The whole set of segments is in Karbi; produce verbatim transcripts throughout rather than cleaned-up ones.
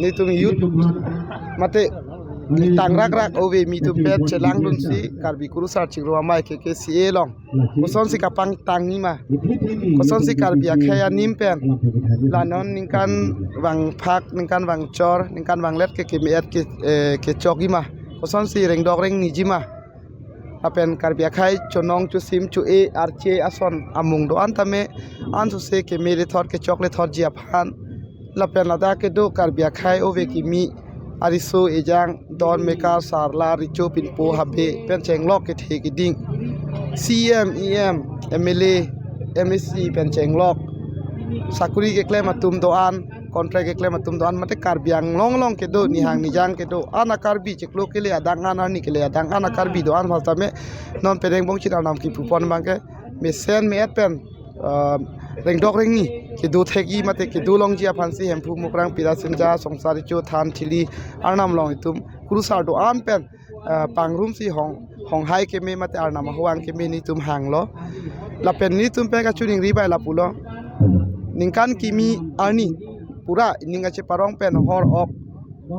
Netum youth mate tangrakrak ove me atum pen chelangdunsi Karbi Kurusar Chingrum Amei K K C A along kosonsi kapangtang nima, kosonsi Karbi akhei anim pen la non ningkan vangphak, ningkan vangchor, ningkan vanglet ke keme-et ke, eh, kechok nima, kosonsi rengdok rengni jima, lapen Karbi akhei chonong chosim cho-e arche ason amung do-an tame ansose keme lethot kechok lethotji aphan, lapen ladak kedo Karbi akhei ove kimi ariso ejang don mekar sarla richo pinpo habe pen chenglok kethe keding, C M, E M, M L A, M A C pen chenglok, sakuri keklem atum do-an, contract keklem atum do-an, mate Karbi Anglong along kedo, nihang nijang kedo, ana Karbi chiklo kele adang, ana arni kele adang, ana Karbi do-an aphan tame non penang bongchit arnam kipupon abangke mesen me-et pen, ah, rengdok rengni kedo thekji mate kedo longji aphansi Hemphu, Mukrang, Pirasinja, Songsaricho, Than, Thili arnam along itum Kurusar do-an pen, ah, pangrumsi hong, honghai keme mate arnam ahong keme netum hanglo. Lapen netum pen kachiningri bai lapulo. Ningkan kimi arni pura ning kacheparong pen hor ok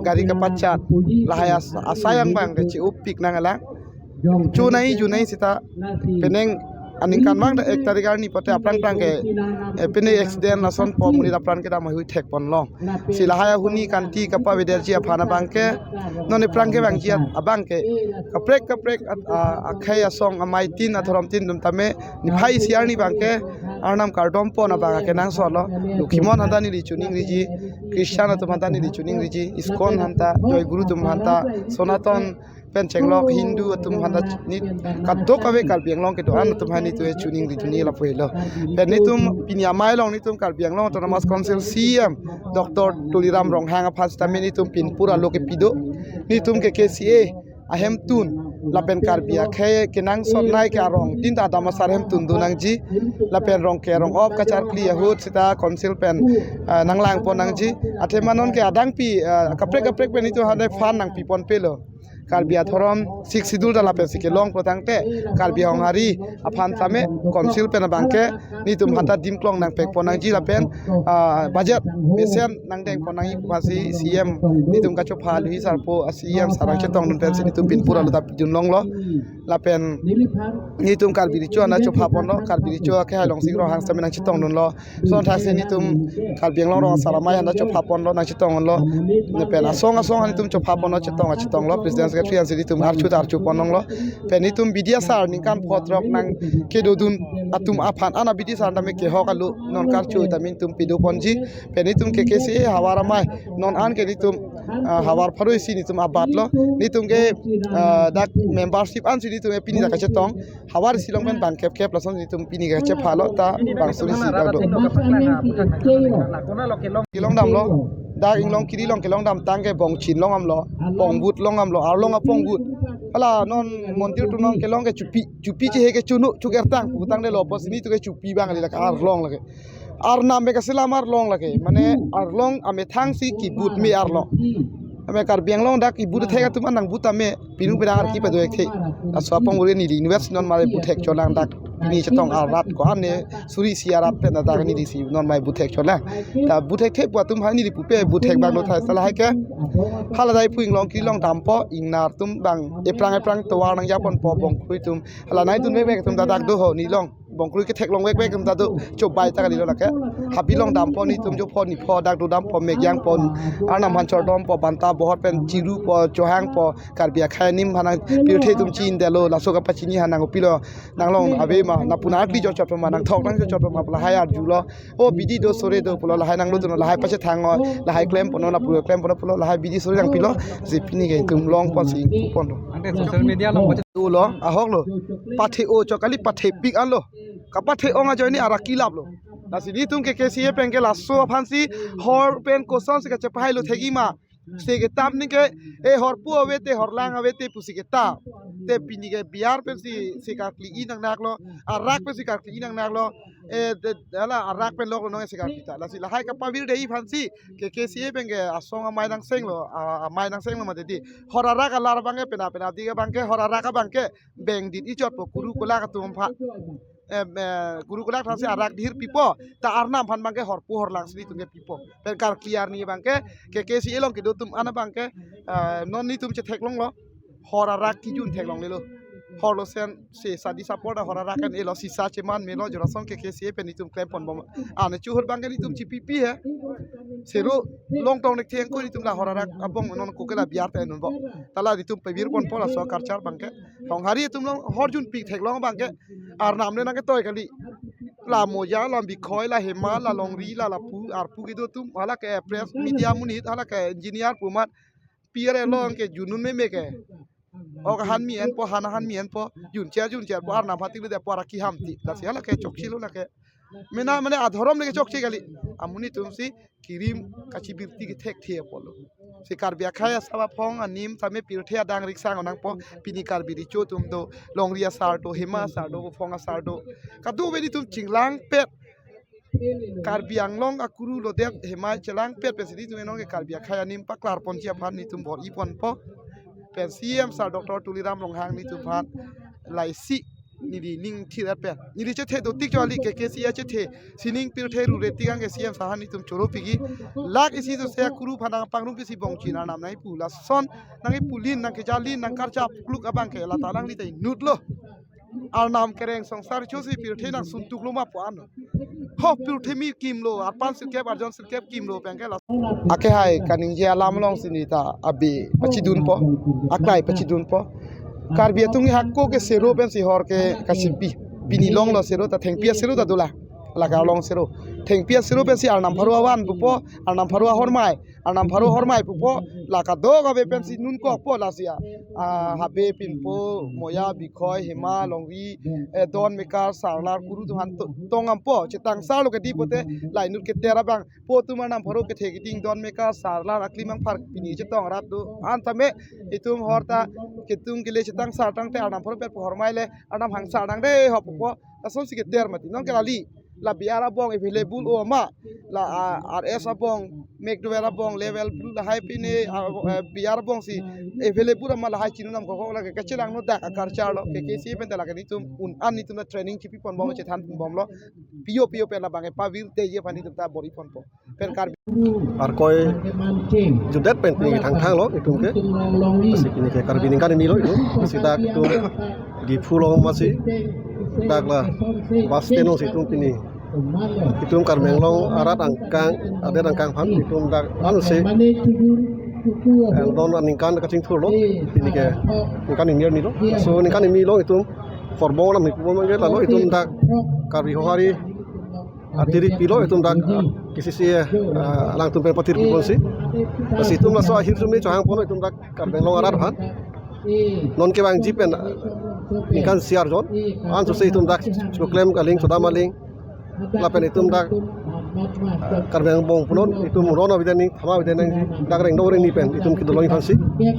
gari kapachat, lahai as-, asai angbang kache-opik nanglang. June ai, June ai seta penang aningkanvang ta ek tarik arni pote aphrang aphrang ke, eh, pine accident lason po monit apran kedam ahui thekponlong. Si lahai ahuni kanti kapavederji aphan abangke, non ephrang kevangji abangke, kaprek kaprek at-, a-, akhei asong amei tin adhorom tin atum tame niphai isi arni abangke arnam kardompon abang akenangsotlo. Lokhimon aphanta neli chiningriji, Christian atum aphanta neli chiningriji, ISKCON aphanta, Joy Guru atum aphanta, Sonaton pen chenglok Hindu atum aphanta, ni kadokave Karbi Anglong kedo-an atum aphan netum chiningri dun lapu helo. Pen netum pini amei along netum Karbi Anglong Autonomous Council C E M Doctor Tuliram Ronghang aphan sitame netum pinpura lo kepi do. Netum K K C A ahemtun lapen Karbi akhei kenangsotnei ke arong tin ta adam asar hemtun do nangji, lapen rong ke rong-op kacharkli ahut seta council pen, ah, nanglangpon nangji. Athema non ke adangpi, ah, kaprek kaprek pen netum hade fund nangpiponpelo. Karbi adhorom Sixth Schedule ta lapensi kelongpo tangte Karbi Honghari aphan tame council pen abangke netum aphanta dimklong nangpekpon nangji lapen, ah, budget mesen nangdengpon nangji pu aphansi C E M netum kachopha lui sarpo, ah, C E M sar nangchetongdun pensi netum pinpura lo ta pidun longlo. Lapen netum Karbi Recho aphanta chophaponlo, Karbi Recho akhei Longsing Ronghang sitame nangchetongdunlo. Lason thaksi netum Karbi Anglong Rong Asar Amei aphanta chophaponlo, nangchetongponlo. Lapen asong asong netum chophaponlo, chetong chetonglo, President Secretary ansi netum archu ta archupon longlo. Pen netum B D S R ningkan photrok nangkedodun atum aphan, ana B D S R tame kehok alo, non karchu tame netum pedoponji. Pen netum K K C A havar amei non an ke netum, ah, havar pharo isi netum abatlo. Netum ke, ah, dak membership ansi netum pini dak kachetong. Havar isi along pen bang kep kep lason netum pini kachephalo ta bang suri isi dak do. Kelong damlo, dak inglong kiri along kelong dam tangke bongchin long amlo, pongbut long amlo, arlong apongbut. Hala non mondir atum along kelong ke chupi, chupi chehe ke chunu, chuker tang, putang de lo, pos netum ke chupi abang lake arlong lake. Arnam me kaselam arlong lake, mane arlong amethang si kibut me arlong. Ame Karbi Anglong dak kibut thek atum an nangbut tame, pinu pina arki pado ekthe. Laso apongbut neli invest non mare but thek cholang dak. Pini chetong arat ko-an ne suri isi arat pen dak neli si non mai but thek cholang. Ta but thekthe pu atum aphan neli pupe but thek abang lo thai sala hai ke. Hala dai pu inglong kiri along dampo, ingnar atum abang ephrang ephrang tovar nangjaponpo bongkrui atum. Hala nai atum vekvek atum ta dak do ho nelong. Bongkrui ketheklong vekvek atum ta do, chobai ta kalilo lake. Habi along dampo netum jopho nipho dak do dampo, mek jangpo. Arnam aphan chordompo, banta bohor pen chirupo, chohangpo, Karbi akhei anim aphan nang pirthe atum chin delo, laso kapachini aphan nangpilo, nanglong ave ma, nangpuna akli jorchot ma, nangthok nangjorchot ma, lahai arjulo. O bidi do sore do pulo, lahai nanglo do, lahai pachethang o, lahai klemponlo, lapu klemponlo pulo, lahai bidi sore nangpilo, si pini ke itum longponsi puponlo. Ante social media along. Ulo, ahoklo. Pathe-o chok kali, pathepik anlo. Kapathe-ong ajoine arak kelaplo. Lasi netum K K C A pen ke laso aphansi hor pen kosonsi kachepahailo thekji ma. Se ketam ningke, e horpo ave te, horlang ave te pusi ketam. Te pini ke biar pensi se karkli-i nangnaklo, arak pensi karkli-i nangnaklo. E de, hala arak pen lok nong se karkli ta. Lasi lahai kapavirde aphansi K K C A pen ke asong amei nangsenglo, a, amei nangsenglo mati di. Hor arak alar abangke pena pena di abangke, hor arak abangke bengdit ichotpo kuru kolak atum aphan. eh, eh, guru kelak thansi arak dihir pipo, ta arnam aphan abangke horpu horlang si nelitum ke pipo. Pen karkli arni abangke, K K C A along kedo atum an abangke, eh, non nelitum chetheklonglo, hor arak kijun theklonglelo. Hor lo sen se sadi support hor arak an elo sisa cheman melo jorasong K K C A pen nelitum klem ponbom. Ane chuhur abangke nelitum chipipi he. Sero longtong nek thengko nelitum la hor arak abong non koke la biar te nunbo. Ta la nelitum pebir ponpo laso karchar abangke. Honghari atum along hor junpi theklong abangke. Arnam le nangketoi kali. La Moya, la Bikhoi, la Hema, la Longri, la lapu, arpu kedo atum, hala ke press media amonit, hala ke engineer pu amat, P R A along ke junun meme ke. Ok han mi enpo, han han mi enpo, juncher juncher po, arnam aphan tikle det po, arak kiham ti. Lasi hala ke chokchelo lake. Mena mane adhorom le ke chokche kali. Amonit atum si kirim kachibirti kethekthe apotlo. Si Karbi akhei asap aphong anim tame pirthe adang riksang onangpo, pini Karbi Recho atum do, Longri asar do, Hema asar do, Buphong asar do. Kadokave nelitum chinglangpet. Karbi Anglong akuru lodet Hema chelangpet pensi nelitum enong ke Karbi akhei anim paklar ponji aphan nelitum bor-i ponpo. Pen C M sir Doctor Tuliram Ronghang nelitum aphan laisi neli ning thir at pen. Neli chethe dotik cho kali K K C A chethe. Sining pirthe rure tik anke C M sir aphan nelitum choro piji. Lak isi sose akuru aphan nangpangrum pisi bongchin arnam nangkipu. Lason nangkipulin, nangkejalin, nangkarcha pukluk abangke lata alangli ta inutlo. Arnam kereng songsar chosi pirthe nangsun tuklo ma pu an. Ho pirthe mi kimlo, arpan sirkep, arjon sirkep kimlo pen ke la. Akehai kaningje alam alongsi neli ta abi pachidunpo, aklai pachidunpo. Karbi atum ke hako ke sero pensi hor ke kachipi. Pini longlo sero ta thengpi asero ta dolang. Lake arlong sero. Thengpi asero pensi arnam pharo avan pupo, arnam pharo ahormai, arnam pharo ahormai pupo, la kadokave pensi nunkokpo lasi a. Ah, Habe, Pinpo, Moya, Bikhoi, Hema, Longri, eh, Don Mekar, Sarlar, kuru atum aphan to-, tong ampo, chetangsarlo kedi pote, la inut keter abang, po atum arnam pharo kethe keding Don Mekar, Sarlar, akli mangphar pini chetong rat do, an tame, itum hor ta, ketung kele chetangsar tangte arnam pharo pet pu ahormai le, arnam hangsar nangde ho pupo, lasonsi keter mati, non ke lali, la B R abong available o ma, la, ah, R S abong, mek dover abong, level blue lahai pine, ah, eh, B R abongsi available ma lahai chinunam koko lake kachelangno dak akarcharlo, K K C A pen ta lake nelitum un an nelitum ta training chipi ponbom chethan ponbomlo, pio pio pen labang e pavir teje aphan nelitum ta bor-i ponpo. Pen Karbi. Arkoi jutdet pen pini thangthanglo itum ke. Lasi pini ke Karbi aningkan hini lo itum. Lasi dak itum Diphu along masi dak la bus stand alongsi itum pini. Itum Karbi Anglong arat angkang, adet angkang aphan itum dak ansi. Eh, non aningkan kachingthurlo pini ke ningkan hini arni lo. So ningkan hini lo itum horbong nam hipu mangge lalo itum dak Karbi Honghari atiri pilo itum dak, ah, K C C A, ah, alangtum pen patir piponsi. Lasi itum laso ahirjume chohang ponlo itum dak Karbi Anglong arat aphan. Non kevangji pen, ah, ningkan isi arjon. Ansose itum dak choklem aling, chodam aling. Lapen itum dak, ah, Karbi Anglong punon, itum ron avedetji, thama avedetji, dak rengdok rengni pen itum kedolong aphansi.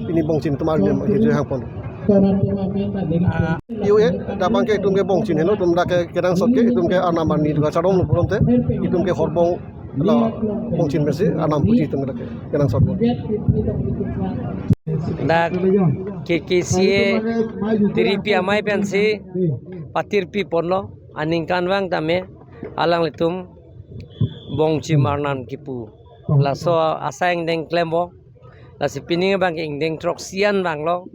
Pini bongchin itum arjem ahirjume hangpon. U A, dak abangke itum ke bongchin heno, itum dak ke kenangsot ke, itum ke arnam arni duga chadom lo pulote, itum ke horbong la bongchin pensi arnam puji itum dak ke kenangsot lo. Dak K K C A tiripi amei pensi patir piponlo, aningkanvang tame alanglitum bongchim arnam kipu. Laso asai angdeng klempo. Lasi pini abangke ingdeng throksi an vanglo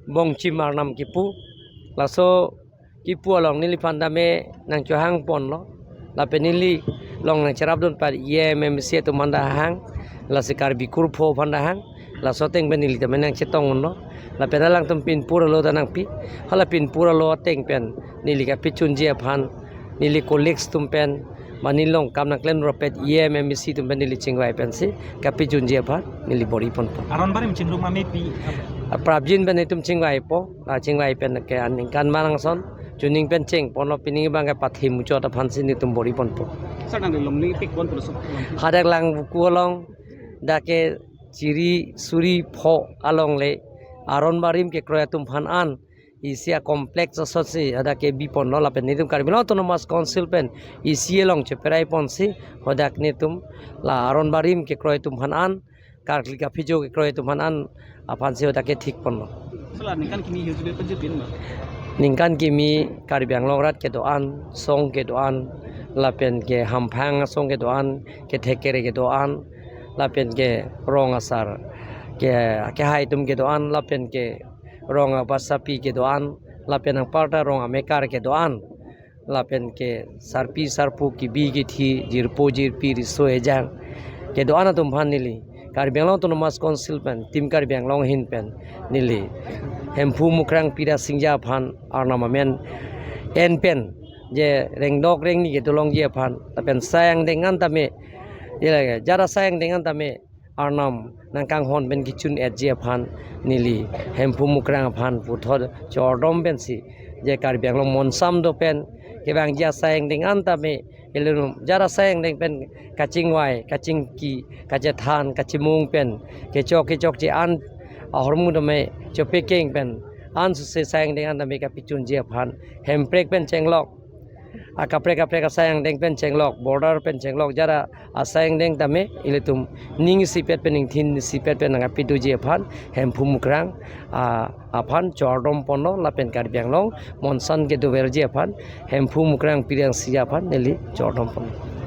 bongchim arnam kipu. Laso kipu along neliphan tame nangchohang ponlo. Lapen neli along nangcherapdun pari E M, M C atum aphan ta hang. Lasi Karbi kurpho aphan ta hang. Laso ateng pen neli tame nangchetong unlo. Lapen alangtum pinpur alo ta nangpi. Hala pinpur alo ateng pen neli kapachunji aphan, neli colleagues atum pen, mane long kam nangklem ropet E M, M C atum pen neli chingvai pensi kapachunji aphan neli bor-i ponpo. Aron barim chingrum amepi. Aprapjin pen itum chingvaipo, la chingvai pen ke aningkan manang ason, chuning pen chengponlo, pini abangke pathe muchot aphansi nelitum bor-i ponpo. Sir, nangli longle pik ponpo laso. Hadak Langvoku along, dak ke chiri suri pho along le, aron barim kekroi atum aphan an, isi acomplex asotsi hadak ke biponlo lapen nelitum Karbi Anglong Autonomous Council pen isi along cheperai ponsi hadak nelitum la aron barim kekroi atum aphan an, karkli kaphijo kekroi atum aphan an aphansi hadak ke thik ponlo. Sir, la ningkan kimi hirjume pajutpin ma? Ningkan kimi Karbi Anglong rat kedo-an, song kedo-an, lapen ke hamphang asong kedo-an, kethek kere kedo-an, lapen ke rong asar ke, kehai atum kedo-an, lapen ke rong abasapi kedo-an, lapen anparta rong amekar kedo-an, lapen ke sarpi sarpo kebi kethi, jirpo jirpi, riso ejang kedo-an atum aphan neli Karbi Anglong Autonomous Council pen, Team Karbi Anglong ahin pen neli Hemphu Mukrang Pirang Singja aphan arnam amen en pen je rengdok rengni kedolongji aphan, lapen asai angdeng an tame, je lake jara asai angdeng an tame arnam nangkanghon pen kechun-etji aphan neli Hemphu Mukrang aphan puthot chordom pensi, je Karbi Anglong monsam do pen kevangji asai angdeng an tame, ilitum jara asai angdeng pen kachingvai, kachingki, kachethan, kachimung pen, kechok kechokche an ahormu tame chopekeng pen, ansose asai angdeng an tame kapechunji aphan, Hemprek pen chenglok, akaprek kaprek asai angdeng pen chenglok, border pen chenglok, jara asai angdeng tame ilitum ning isipet pen, ningthin isipet pen nangkapedoji aphan Hemphu Mukrang, ah, aphan chordom ponlo, lapen Karbi Anglong monsam kedoverji aphan Hemphu Mukrang Pirang Singja aphan neli chordom ponlo.